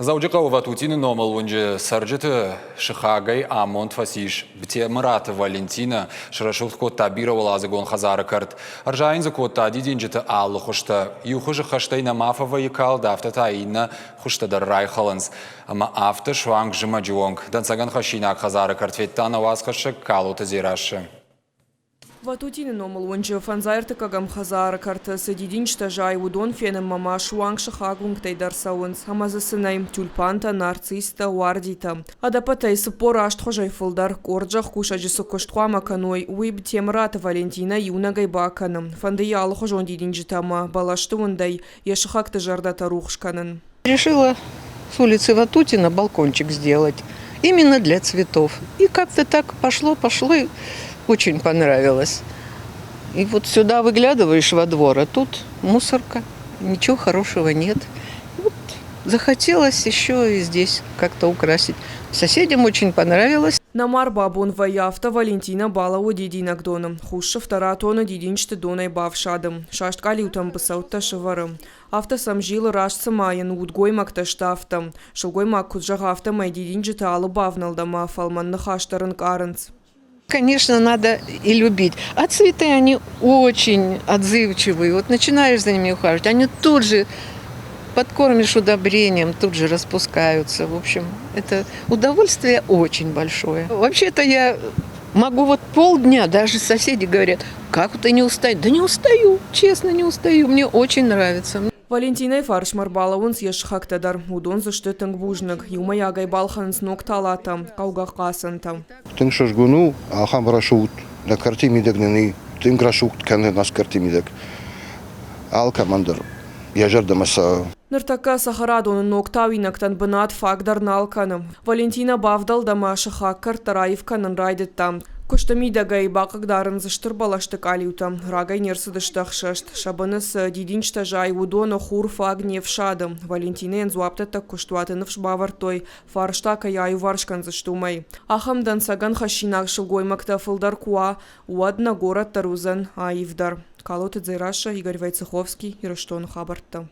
Дзӕуджыхъӕуы Ватутины номыл уынджы цӕрджыты сыхагӕй амонд фӕцис. Бтемыраты Валентинӕ срӕсугъд кодта бирӕуӕладзыгон хӕдзары кӕрт. Ӕрзайын дзы кодта дидинджыты алы хуызтӕ. Иу хуызы хӕстӕй нӕма фӕвӕййы калд, афтӕ та иннӕ хуызтӕ дӕр райхӕлынц. Ӕмӕ афтӕ суанг зымӕджы онг. Дӕнцӕгӕн хӕссинаг хӕдзары кӕрт федта нӕ уацхӕссӕг Калоты Дзерассӕ. Ватутины номыл уынджы фӕндзай ӕртыккӕгӕм хӕдзары кӕрты цы дидинджытӕ зайы, уыдон фенынмӕ ма суанг сыхаг уынгтӕй дӕр цӕуынц ӕмӕ дзы цы нӕй – тюльпантӕ, нарцисстӕ, уардитӕ. Ӕдӕппӕтӕй 48 хуызӕй фылдӕр къорд зӕхкусӕджы цы куыст хъуамӕ кӕной, уый Темыраты Валентинӕ иунӕгӕй бакӕны. Фӕнды йӕ алыхуызон дидинджытӕ ӕмӕ бӕлӕсты уындӕй йӕ сыхӕгты зӕрдӕтӕ рухс кӕнын. Решила с улицы Ватутина балкончик сделать именно для цветов. И как-то так пошло, пошло, и очень понравилось. И вот сюда выглядываешь во двор, а тут мусорка, ничего хорошего нет. Вот захотелось еще и здесь как-то украсить. Соседям очень понравилось. Нӕма рбабон вӕййы, афтӕ Валентинӕ балӕууы дидинӕгдоны. Хус сыфтӕ ратоны, дидинджыты донӕй бафсады. Саст къалиутӕм быцӕуттӕ сывӕры. Афтӕ сӕм зилы, раст цыма йын удгоймӕгтӕ сты, афтӕ. Сылгоймаг куыд зӕгъы, афтӕмӕй дидинджыты алы бавнӕлд ӕмӕ фӕлмӕн ныхас дӕр ӕнкъарынц. Конечно, надо и любить. А цветы, они очень отзывчивые. Вот начинаешь за ними ухаживать, они тут же подкормишь удобрением, тут же распускаются. В общем, это удовольствие очень большое. Вообще-то я могу вот полдня, даже соседи говорят, как ты не устаешь? Да не устаю, честно, не устаю, мне очень нравится. Валентинӕйы фарсмӕ ӕрбалӕууынц йӕ сыхӕгтӕ дӕр. Уыдон дзы сты тынг бузныг. Иумӕйагӕй балхӕнынц ног талатӕ, хъӕугӕ хъацӕнтӕ. Тынг сызгон у, ахӕм рӕсугъд нӕ кӕрти мидӕг нын и, тынг рӕсугъд кӕны нас кӕрти мидӕг. Алкӕмӕн дӕр йӕ зӕрдӕмӕ цӕуы. Ныртӕккӕ цӕхӕрадоны ног тауинӕгтӕн бынат фаг дӕр нал кӕны. Валентинӕ бавдӕлд ӕмӕ сыхаг кӕрт дӕр аив кӕнын райдыдта. Куысты мидӕгӕй бахъыгдарынц стыр бӕлӕсты къалиутӕ. Рагӕй не рцыдысты ӕхсӕст. Сӕ быны цы дидинджытӕ зайы, уыдоны хур фаг не фсады. Валентинӕйӕн дзуапдӕттӕг куыстуаты ныфс бавӕрдтой, фарста кӕй аиуварс кӕндзысты, уымӕй. Ахӕм дӕнцӕгӕн хӕссинаг сылгоймӕгтӕ фылдӕр куы уа, уӕд нӕ горӕт дӕр уыдзӕн аивдӕр. Калоты Дзерассӕ, Игорь Войцеховский, Ирыстоны хабӕрттӕ.